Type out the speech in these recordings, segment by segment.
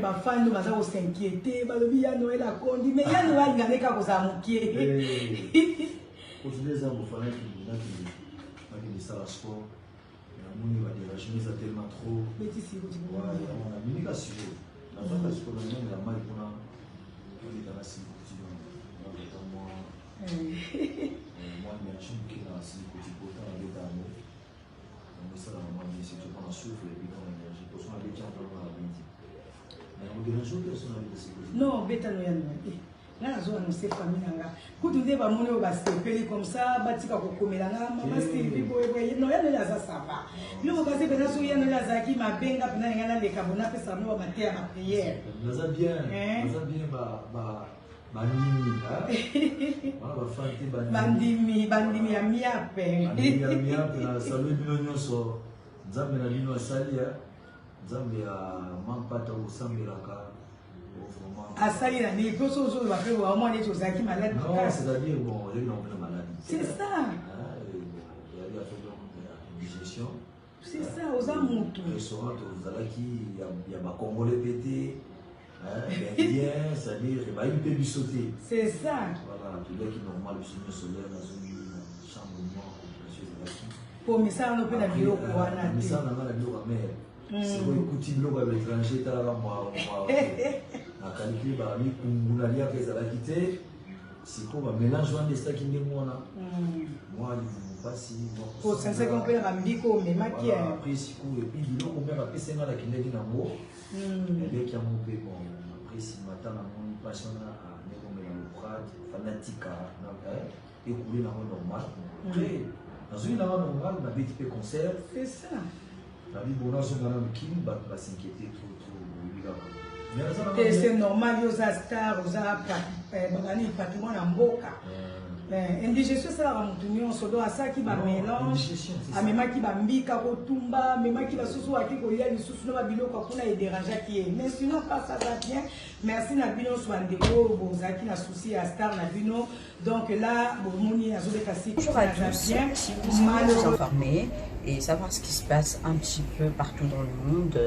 Bafans baza kos'inquiéter, balobi ya Noël akondi, mais ya Noël alinga nde kaka kozala mokie. Continue, eza bofana nakende sala sport, namoni badérangement eza tellement trop. Betisi. Namimika sikoyo, nazwaka sikoyo na ndenge ya mai mpona toleka na sikoti, nabeta mwa énergie moke na sikoti pota nabeta yango. Yango esalaka mwa bien, surtout mpona souffle et puis mpona énergie, poso nabeti yango mpona na bien te, mais yango dérange te so nabeta sikoti. Non, beta no ya Noël. Nga nazo annonce famille na nga kutu nde bamoni oyo basepeli comme ça, batika kokomela nga mama Sylvie boye boye. Non, ya Noël aza, ça va. Biloko kasi mpenza, soki ya Noël azalaki mabe, nga mpenza ninga naleka bo napesa bango bamateya, baprière. Naza bien, naza bien. Bandimi wana, bafans te. Bandimi, bandimi ya miape. Bandimi ya miape, na salue bino nyonso. Nzambe na bino asali ya Nzambe ya mampata kosambelaka. Asali na nini? Mpo so ozoloba mpe wamwa neti ozalaki malade. Non, c'est-à-dire, bon, ozalaki na mpena maladi. C'est ça. Ezali affaire digestion. C'est ça, oza mutu. Restaurant tozalaki ya bacongolais mpe te, bien, c'est-à-dire bayebi mpe biso te. C'est ça. Voilà, toliaki normal biso nyonso. Lere nazongi na chambre, mwa complication ezalaki. Po misala no mpe na biloko wana te. Misala na nga na biloko ya mare, sikoyo ekuti biloko ya baétranger, etalaka mwa na calcul, bamikungu naliaka ezalaki te. Sikoyo bamélange wana esalaki ndenge wana, mwa libumu mpasi. Osanisaki mpe na bambiko omemaki. Après sikoyo, et puis biloko mare apesi nga, nakendaki nango, naliaki yango mpe. Bon, après nsima ta namoni mpasi wana, nekomela loprade, fanatika ekule nango normal. Après nazongi nanga normal, nabeti mpe concert. C'est ça. Nabi bon, nazonga nano Kini, bato bas'inquiété trop trop, boyebi kaka. Te, c'est normal, yo oza star, oza babani patrimoine ya mboka. Indigestion esalaka motu nyonso, donc asalaki bamélange, amemaki bambika kotumba, amemaki basusu, aki kolia lisusu na babiloko akuna, edérangeaki ye. Mais sinon pas, ça va bien. Merci na bino nyonso, bandeko oyo bozalaki na souci ya star na bino. Donc là bomoni azobeta. Bonjour à tous, si vous aimez vous informer et savoir ce qui se passe un petit peu partout dans le monde,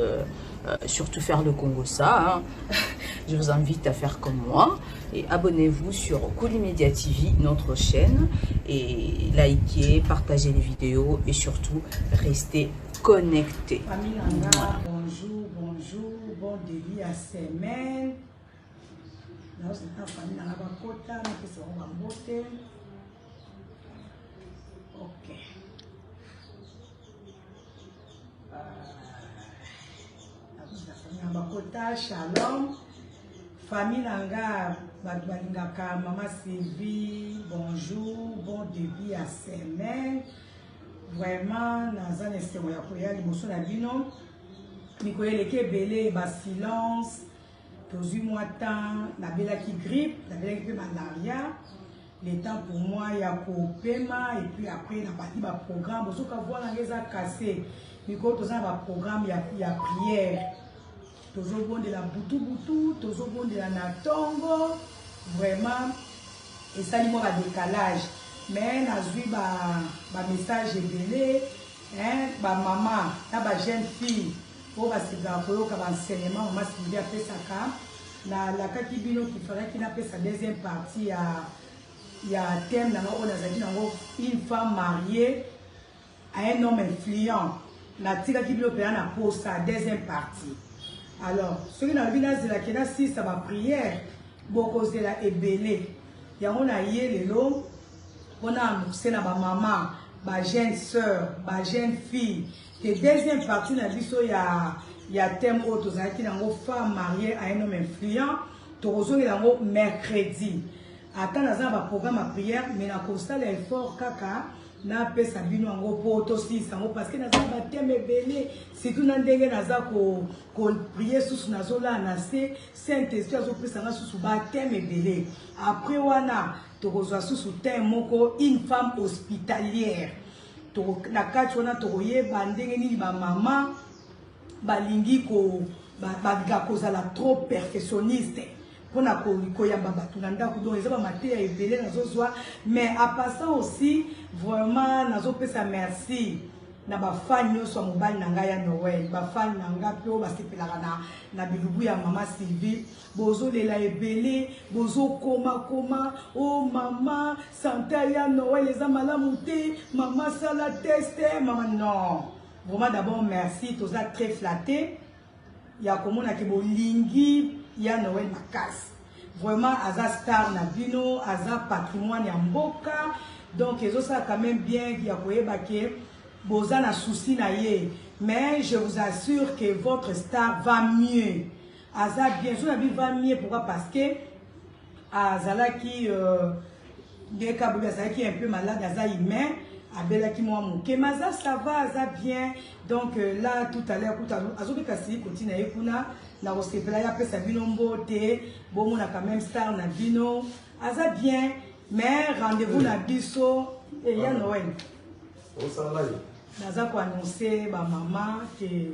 surtout faire le kongossa, hein, je vous invite à faire comme moi et abonnez-vous sur Kouli Media TV, notre chaîne, et likez, partagez les vidéos et surtout restez connectés. Famille na nga, bonjour, bonjour, bon début ya semaine. Nazozala famille na nga bakota, napesa bango bambote. Ok, nazozala famille na bakota. Shalom famille na nga, bato balingaka mama Sylvie, bonjour, bon début ya semaine. Vraiment naza na esengo ya koya liboso na bino. Mikolo eleki ebele basilence, tozwi mwa temps, nabelaki grippe, nabelaki mpe malaria. Le temps pour moi ya kopema et puis après nabandi baprogramme. Bozoka voix na nga eza cassé. Mikolo toza na baprogramme ya prière, tozobondela butu butu, tozobondela na ntongo. Vraiment esali mwa badécalage, mais nazwi bamessage ba ebele, bamama na bajeune fille oyo basepelaka koyoka baenseignement mama Sylvie apesaka. Nalakaki bino kifalaki napesa deuxième partie ya thème na nga oyo nazalaki nango, une femme mariée à un homme influent. Natikaki bino mpenza na posa deuxième partie. Alors soki nalobi nazelaki nasisa baprière, bokozela ebele. Yango na ye lelo mpona amorce na bamama, bajeune sœur, bajeune fille, te deuxième partie na biso ya thème oyo tozalaki nango, femme mariée à un homme influent, tokozongela yango mercredi. Ata naza na baprogramme ya prière, mais nakosala effort kaka napesa bino yango mpo tosilisa yango, parce que naza na bathème ebele, surtout na ndenge naza koprier susu, nazolala na se, Saint Esprit azopesanga susu bathème ebele. Après wana tokozwa susu thème moko, une femme hospitalière. Na kati wana tokoyeba ndenge nini bamama balingi balinga kozala trop perfectionniste mpona koyamba bato na ndako. Donc eza bamateya ebele nazozwa. Mais en passant aussi, vraiment nazopesa merci. Na ba fan nionso ya mobali na ngai ya Noël, ba fan na nga pe oyo basepelaka na, na bilubu ya mama Sylvie, bozolela ebele, bozokoma koma, oh mama, sante ya Noël eza malamu te, mama sala test, mama non. Vraiment d'abord merci, toza très flatté ya komona ke bolingi ya Noël makasi. Vraiment aza star na bino, aza patrimoine ya mboka. Donc ezosala quand même bien ya koyeba ke boza na souci na ye. Mais je vous assure que votre star va mieux. Aza bien, so na bi va mieux pourquoi parce que azalaki euh, ndeka bobi azalaki un peu malade, aza humain abelaki mwa moke mais aza ça va aza bien donc euh, là tout à l'heure kuta azobika sili kotina ye kuna na kosepela ye apesa bino mbote bomona quand même star na bino aza bien mais rendez-vous na biso eh, ya Noël naza koannonce bamama ke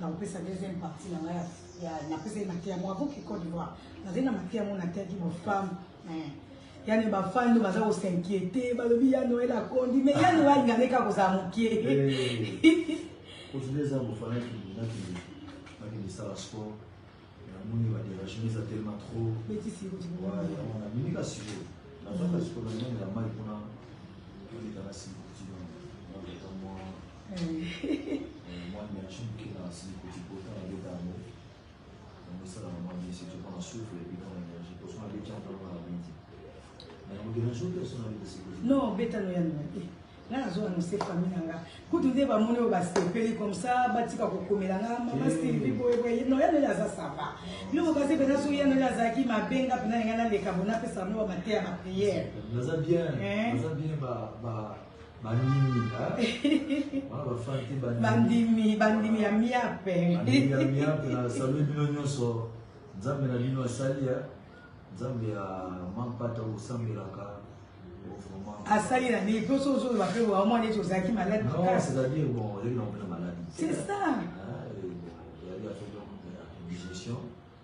nakopesa deuxième partie na ngai napesa ye mateya moko akoki Côte d'Ivoire nazali na mateya moko nateyaki bofemme eh. Yani bafani nde baza kosinquiete balobi ya Noël akondi mais ya Noël alinga nde kaka kozala mokie eh. eza bofana nakende sala sport namoni baderangement eza tellement trop nabimi ka sikoyo nazaka sikoyo na nini ya mai kuna nabeta na sikoti nabeta mwa mwa énergie moke na sikoti pota nabeta yango yango esalaka mwa bien surtout mpona souffle epuis mpona énergie poso nabeti yango mpona na bien te mais nakoderange te so nabeta sikoti non beta no ya noel nga nazo annonce famille na nga kutu nde bamoni oyo basepeli comme ça batika kokomela nga mama eh. Sylvie boye boye non ya noli aza ça va biloko kasi mpenza soki ya noli azalaki mabe nga mpenza ninga naleka bo napesa bino bamateya ba prière naza bien eh. naza bien ba bandimi wana bafan te bandimi bandimi ya miape bandimi ya miape na salue bino nyonso nzambe na bino asali nzambe ya mampata osambelaka asali na nini mpo soki ozoloba mpe wamwa neti ozalaki malade makasi c'est-à-dire bon ozalaki na mpena maladi c'est ça digestion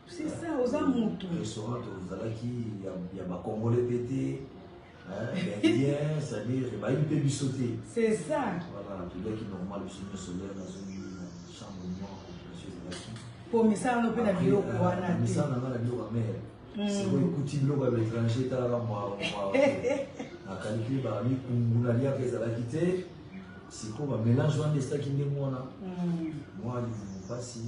c'est ça oza mutu restaurant tozalaki ya bacongolais mpe te bien c'est-à-dire bayebi mpe biso te c'est ça voilà toliaki normal biso nyonso lere nazongi na chambre mwa compression ezalaki po misala no mpe na biloko wana te misala na nga na biloko ya mere hmm. sikoyo ekuti biloko ya baétranger etalaka mwa na calcule bamikungu naliaka ezalaki te sikoyo bamélange wana esalaki ndenge wana hmm. mwa libumu mpasi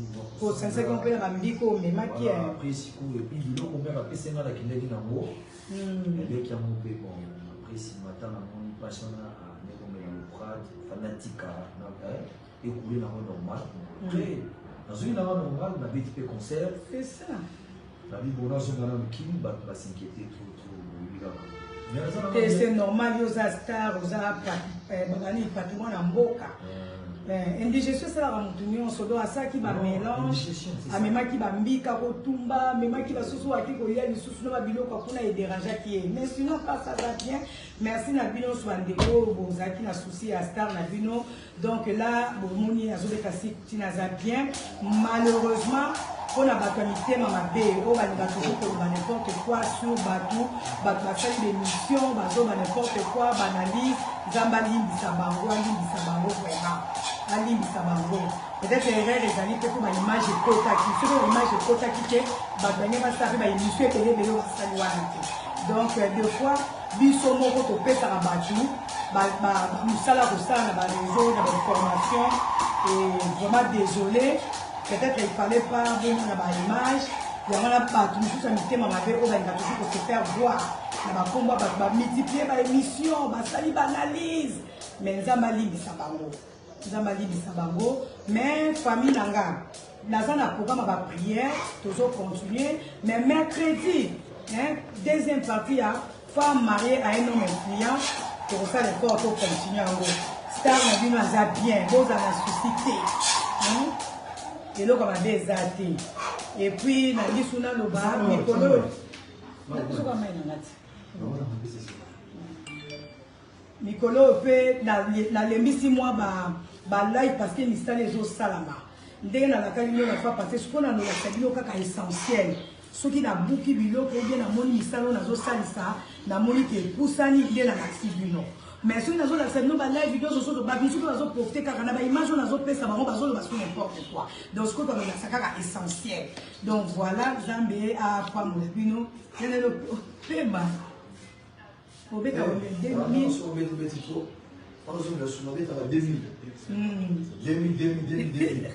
osanisaki mpe na bambiko omemaki eh. apres sikoyo epuis biloko mpe bapesi nga nakendaki nango hmm. naliaki yango mpe bon apres nsima ta namoni mpasi wana nekomela loprade fanatika ekoule nango normal après nazongi nanga normal nabeti mpe concert c'est ça nabi bon nazonga nanu kini bato basinquiete trop trop boyebi kaka te c'est normal yo oza star oza eh, babani patrimoine ya mboka eh, indigestion esalaka motu nyonso donc asalaki bamélange amemaki bambika kotumba amemaki basusu aki kolia lisusu na babiloko kuna ederangeaki ye mais sinon pas ça va bien merci na bino nyonso bandeko oyo bozalaki na souci ya star na bino Donc là, bomoni azobeta si tina aza bien. Malheureusement, mpona bato ya mitema mabe oyo balinga toujours koloba n'importe quoi sur bato bato basali bemission bazoba n'importe quoi baanalyse nzambe alimbisa bango alimbisa bango vraiment alimbisa bango peut-être erreur ezali mpe mpo baimage ekotaki soki baimage ekotaki te bato balingi basala mpe baémission ebele ebele oyo basali wana te donc euh, des fois biso moko topesaka bato mosala kosala na bareseau na bainformation et vraiment désolé peut-être il fallait pas bomona baimage yango wana bato mosusu ya mitema mabe oyo balinga toujours kose faire voir na bakombo ya bato bamultiplie baémission basali baanalyse mais nzambe alimbisa bango nzambe alimbisa bango mais famille na nga naza na programme ya baprière tozo continuer mais mercredi hein, deuxième partie ya femme mariée à un homme influent tokosala effort to continue yango star na bino aza bien bozala na souci te hein? eloko mabe eza te et puis na lisu naloba mikolo oyo nakosoka mai na nga ti Mikolo oyo pe nalembisi mwa ba ba live parce que misala ezosalama ndenge nalakaki bino na fois passé sikoyo nalolakisa bino kaka essentiel soki nabuki biloko ou bien namoni misala oyo nazosalisa namoni ke epusani nde nalakisi bino. Mais soki nazolakisa bino ba live nyonso soki bato mosusu mpe bazoprofite kaka na baimage oyo nazopesa bango bazoloba soki n'importe quoi. Donc sikoyo tolakisa kaka essentiel. Donc voilà, Nzambe apambola bino. Yanelo pema obeta 2000 obeti trop wana ozongela suma obetaka 2000 2000 2000 2000.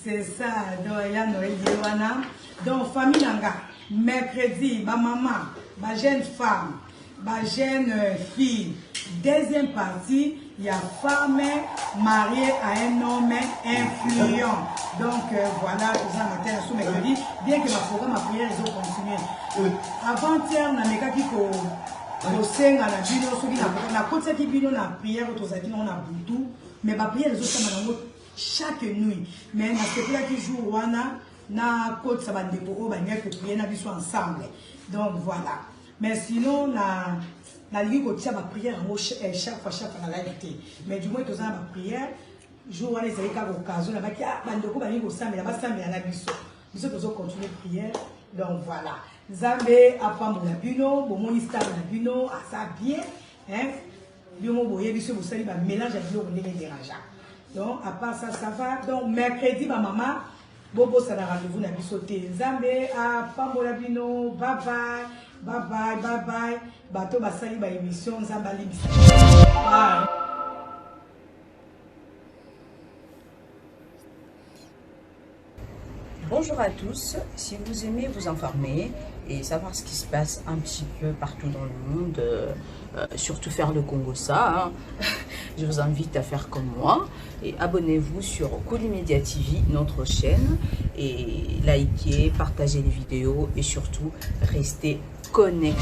C'est ça, donc ya Noël ye wana. Donc famille nanga, mercredi, ba maman, ba jeune femme, ba jeune fille, deuxième partie ya femme mariée à un homme influent. Donc euh, voilà, toza na matin ya mercredi, bien que ba programme ya prière ezo continuer. Avant-hier namekaki ko kosenga na bino soki nakotisaki bino na prière oyo tozalaki nango na butu, mais ba prière ezosama nango chaque nuit, mais nasepelaki jour wana nakotisa bandeko oyo balingaki koprier na biso ensemble. Donc voilà, mais sinon na nalingi kotia baprière yango chaque fois chaque fois na live te, mais du moins toza na baprière. Jour wana ezali kaka occasion nabaki ah, bandeko balingi kosambela basambela na biso, biso tozocontinue prière. Donc voilà, Nzambe apambola bino. Bomoni star na bino aza bien, hein? Bino boyebi soki bosali ba mélange ya biloko ndenge dérangeant. Donc à part ça, ça va. Donc mercredi, bamama bobosana rendez-vous na biso te. Nzambe apambola bino. Bye bye, bye bye, bye bye. Bato basali ba émission, Nzambe alimbisa. Bye. Bonjour à tous, si vous aimez vous informer et savoir ce qui se passe un petit peu partout dans le monde, surtout faire le kongossa, hein, je vous invite à faire comme moi et abonnez-vous sur Koli Media TV, notre chaîne, et likez, partagez les vidéos et surtout restez connectés.